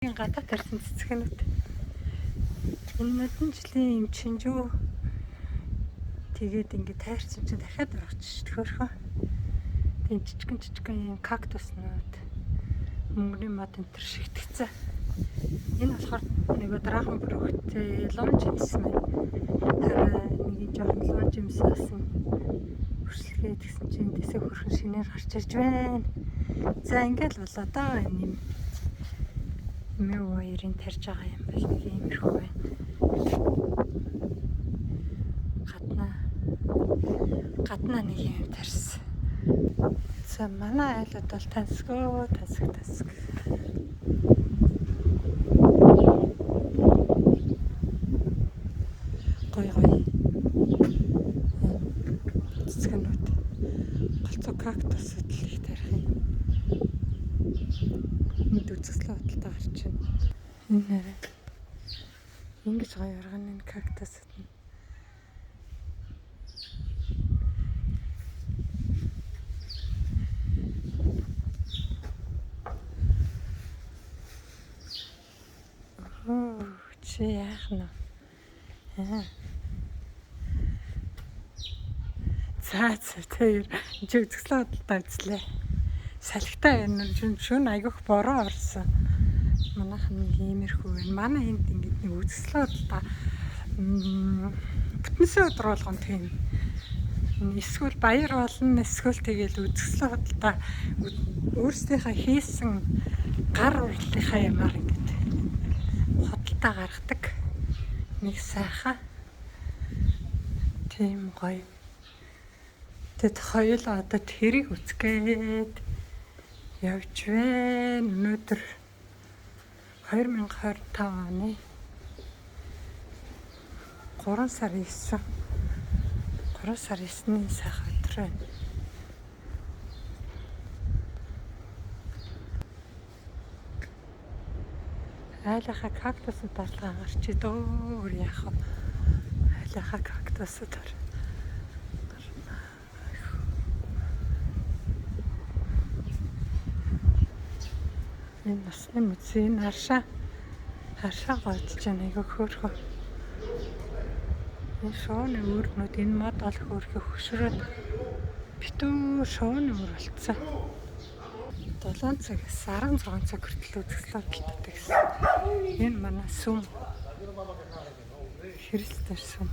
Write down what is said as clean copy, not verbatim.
Гадаа тарьсан цэцгэнүүд. Энэ модон жилийн юм чинжүү тэгээд ингээд тайрсан чинь дахиад орчих хөөрхөн. Тийм жижигэн жижигэн юм кактуснууд мөнгөний мод энэ төр шигтгэцэн. Энэ болохоор нөгөө драгон бүрхтэй лонж юмсан байна. Дараа нэг жоохон лонж юмсаасан хүрслэгээ тэгсэн чинь тэсээ хөрхөн шинээр гарч ирж байна. За ингээд л болоо доо энэ юм. Мэв хоёрын тарьж байгаа юм бол нэг иймэрхүү байна. Гаднаа нэг юм тарьсан. За манай айлууд бол тансгөө тансаг тансаг. Гой гой. Цэцгэнүүд. Голцоо кактусууд л их тарих юм. Энд үзэсгэлэн худалдаа гарч байна. Энэ нэрэ. Ингэж гоё урган энэ кактусууд нь. Оо, чи яах нь вэ? За за тэр чи үзэсгэлэн худалдаа үзлээ. Салхитай байна шүн айгүйх бороо орсон. Манайхан нэг иймэрхүү байна. Манай энд ингээд нэг үзэсгэлэн худалдаа бүтэнсэн өдөр болгон тийм. Эсвэл баяр болно, эсвэл тэгэл үзэсгэлэн худалдаа өөрсдийнхээ хийсэн гар урлынхаа ямаар ингээд худалдаа гаргадаг. Нэг сайхан тийм гоё. Тэгэд хоёулаа одоо тэрийг үзгээд явж байна. Өнөөдөр 2025 оны 3 сар 9. 3 сар 9-ний сайхан өдөр байна. Айлынхаа кактусууд арлаа гарч идөө. Өөр яах вэ? Айлынхаа кактусууд гарна. Энэ насны мөцийн энэ харшаа гоодж байна айгүй хөөрхөн. Энэ шууны үүргнүүд энэ мод ол хөөрхөн хөшрөөд битүү шууны үүр болцсон. 7 цагаас 16 цаг хүртэл үзэсгэлэн худалдаатай гэсэн. Энэ манай сүм. Хэрэлтэр сүм.